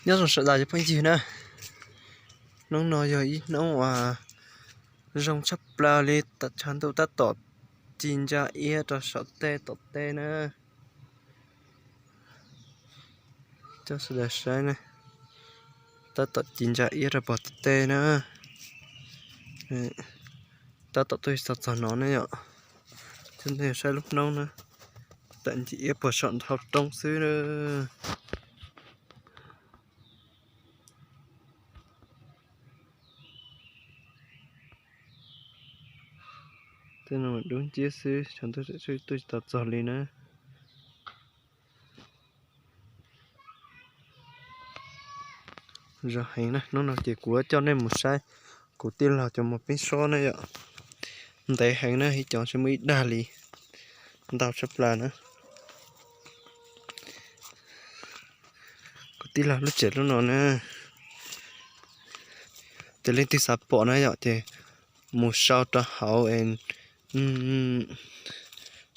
Nyob zoo sawv daws cov phooj ywg na, hnub no yog ib hnub uas zoo tshaj plaws li, tshav ntuj tab tom ci ntsa iab rau saum tej tom tej na. Coj sawv daws saib na, tab tom ci ntsa iab rau pem tom tej na. Tab tom tuaj txog txog no ne yom. Coj nej saib lub hnub na, tawm ntsis iab puag saum nthau roob xwb na. Tej no dub nciab xwb, tshav ntuj tseem tuaj tsis tau txog li na. Zoo heev na, hnub no ces kuv coj nej mus saib kuv tij laug cov mos peeb sob na yom. Ntev heev na, ib cov tsis muaj ib dag li, ntau tshaj plaws na. Kuv tij laug lub tsev lub no na, ces leej twg xav pom na yom, ces mus sau rau hauv,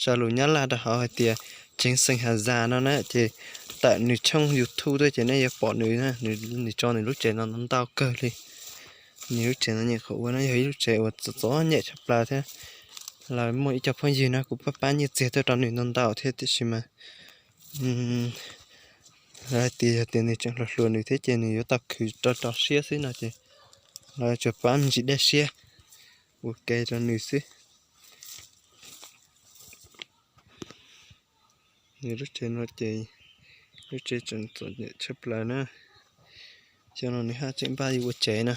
sau lus Nyab Laj rau hauv hais tias Tseev Xeem Has Zas no na, ces tawm nws tshooj YouTube tuaj ces nej yuav pom nws, nws tso nws lub tsev no ntau kawg li. Nws lub tsev no nyuam qhuav ua no yog ib lub tsev uas txom txom nyem tshaj plaws thiab. Lawv muaj ib co phooj ywg no kuj pab pab nyiaj txiag tuaj rau nws ntau ntau thiab, tiam sis mas lawv hais tias yog tias nws tseem hluas hluas nws thiab ces nws yuav tau khwv rau rau siab xwb no ces lawv tsuas pab me ntsis dej siab ua ke rau nws xwb. Nws lub tsev no ces lub tsev tseem txom nyem tshaj plaws na. Xyoo no nws haj tseem npaj yuav ua tsev na.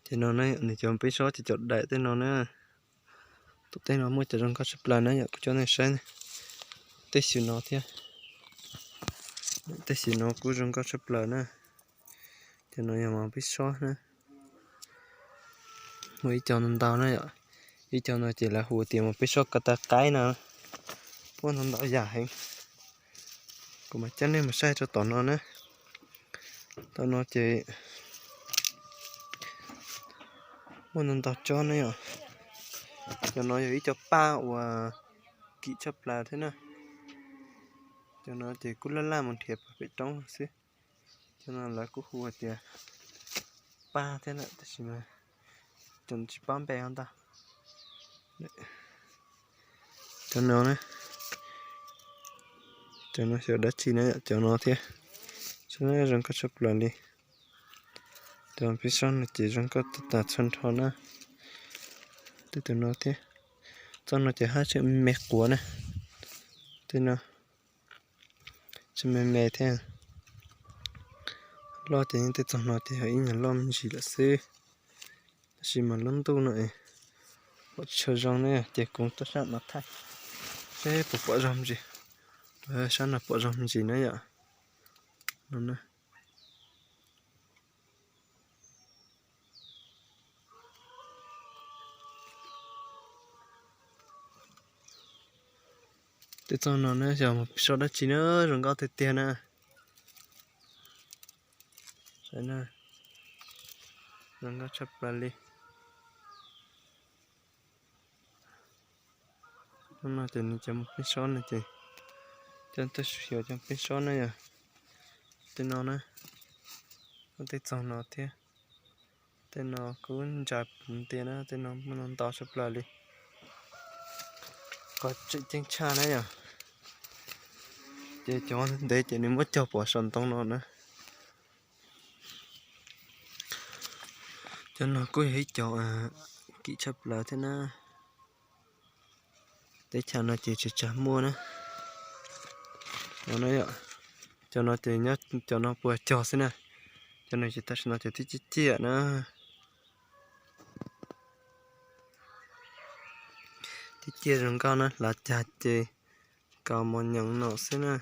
Ces no na, nws cov peeb sob ces cov daim tej no na. Tom tej no muaj cov zoo nkauj tshaj plaws na yom, kuv coj nej saib tej xyoo no thiab. Tej xyoo no kuj zoo nkauj tshaj plaws na. Cov no yog mos peeb sob na. Muaj ib co ntau ntau na yom. Ib co no ces lawv hu tias mos peeb sob ko taw qaib no. Muaj ntau ntau yam heev. Kuv mam coj nej mus saib rau tom no na. Tom no ces muaj ntau ntau tsob na yom. Cov no yog ib co paj uas kim tshaj plaws thiab na. Cov no ces kuj laj laj mus nrhiav pem roob xwb. Cov no lawv kuj hu hais tias paj thiab lawm tab sis mas cov tsis paub npe ntag. Cov no, cov no xyov dab tsi na, cov no thiab. Saib zoo nkauj tshaj plaws li. Cov peeb sob no ces zoo nkauj tas tas txhua nrho na. Tej tus no thiab. Txoj no ces haj tseem me quav na. Tej no tseem me me thiab. Loj ces yeej tej txog no ces yog ib nyuag loj me ntsis lawm xwb. Tab sis mas lub ntuj no es pom tsis tshua zoo ne, ces kuv tuaj sab no thaij seb puas pom zoo me ntsis. Sab no pom zoo me ntsis na yom. No na. Tej txoj no na yog mos peeb sob dab tsi na, zoo nkauj tiag tiag na. Zoo nkauj tshaj plaws li. Hnub no ces nws cov mos peeb sob no ces coj tuaj xyuas cov peeb sob na yom. Tej no na, tej txog no thiab. Tej no kuj ntsa puv ntiag na, tej no muaj ntau tshaj plaws li. Qhov tseem ceeb tshaj na yom, ces cov ntev ces nws muab cog pov saum ntoo no na. Cov no kuj yog ib co kim tshaj plaws thiab na. Teb chaws no ces tsis tsag muaj na. Cov no ces nyob cov no puas cog xwb na. Cov no ces tam sim no ces twb ciaj ciaj na. Ciaj ciaj zoo nkauj na, hlav cag ces kaus mos nyoos no xwb na.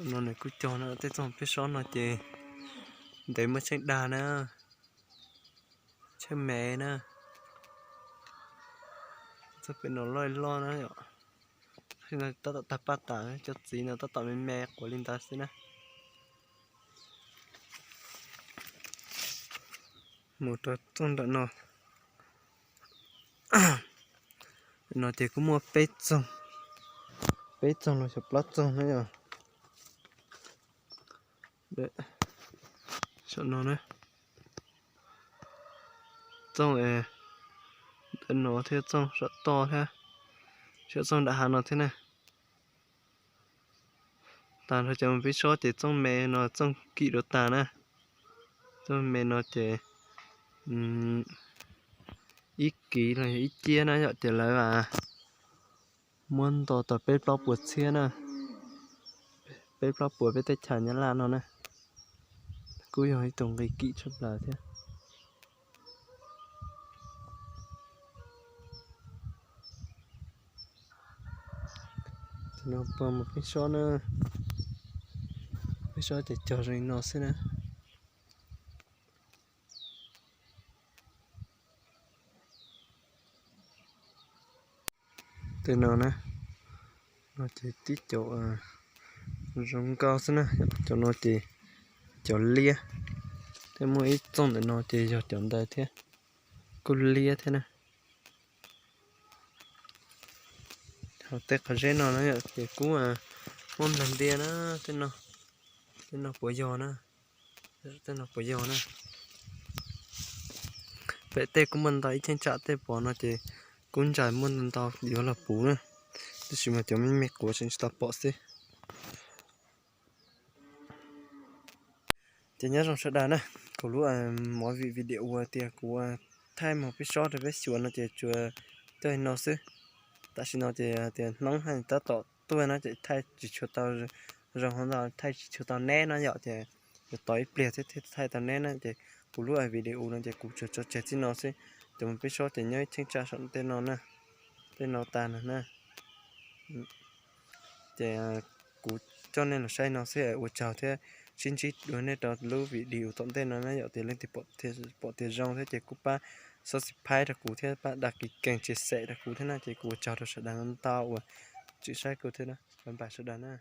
No nws kuj cog na, tej txoj peeb sob no ces ntev muaj tsheej dag na, tsheej me na. Txoj pem no loj loj na yom, tab tom tag paj tas, cov txiv no tab tom me me quav li ntawd xwb na. Mus rau txoj nram no. No ces kuj muaj peb txoog, peb txoog los xyov plaub txoog na yom. Saum no na, txoog ntawm no thiab, txoog saum toj thiab, saum txoog nram hav no thiab na. Tas nrho cov peb sob ces txooj me no txooj kim rau tas na. Txooj me no ces ib kiv los yog ib ciab na yom, ces lawv muab nto tau peb plaub puas txhiab na, peb plaub puas peb teb chaws Nyab Laj no na. Kuj yog ib tug nqi kim tshaj plaws thiab. Peb sob na, peb sob ces cog zoo li no xwb na. Tej no na, no ces tib cov zoo nkauj xwb na, cov no ces cov liab, thiab muaj ib txooj ntawm no ces yog cov ntawd thiab, kuj liab thiab na. Ho tej qhov zeb no na yom, ces kuj muab nplawg ntiag na, tej no, tej no puas yog na, tej no puas yog na. Pem tej kuj muaj ntau ib cheeb tsam, tej pom no ces kuj ntshai muaj ntau ntau yuav los puv na, tab sis mas cov me me quav tseem tsis tau pom xwb. Ces nyob zoo sawv daws na, kuv lub movie video uas tias kuv thaij mus peb sob rau peb xyuas no ces tsuas coj li no xwb. Tam sim no ces tias hnub hais tab tom tuaj no ces thaij tsis tshua tau zoo hauv ntau, thaij tsis tshua tau neb no yom, ces yuav tos ib pliag thiab thiaj thaij tau neb na. Ces kuv lub video no ces kuv tsuas tso tseg txij no xwb. Ces mus peb sob ces nyob ib cheeb tsam saum tej no na, tej no tas no na. Ces kuv coj nej los saib no xwb, ua tsaug thiab sib ntsib dua nej rau lub video tom ntej no na. Yog tias leej twg pom tias zoo thiab ces kuj pab subscribe rau kuv thiab pab đăng ký kênh chia sẻ rau kuv thiab na. Ces kuv ua tsaug rau sawv daws ntau uas tseem saib kuv thiab na, bye bye sawv daws na.